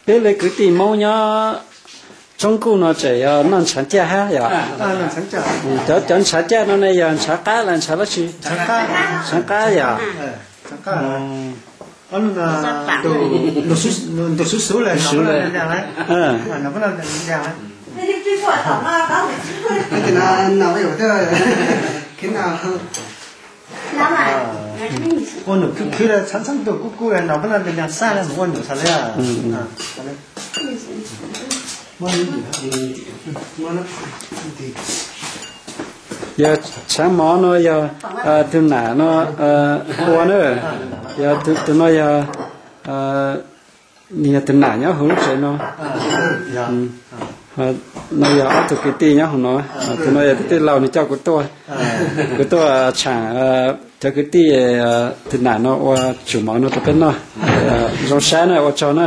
Peb li kwv tij Hmoob nyob Tsoob Kuj no tseem yog noj ntshav caj hab yom? Cov, cov ntshav caj no ne yog ntshav qab los ntshav dab tsi? Ntshav qab yom? Ua num khwb khwb txhab txhab tus kub kub no pab no ntws nyag xaj le mus ua num xav le. Yog tshav mov no yog tus nam no ua na, yog tus no yog, nws yog tus nam nyob hauv lub tsev no. No yog ob tug kwv tij nyob hauv no, tus no yog tus tij laug nws coj kuv tuaj, kuv tuaj tshaam cov kwv tij tus nam no ua tsum mov no rau peb noj. Zoo sab na, ua tsaug na.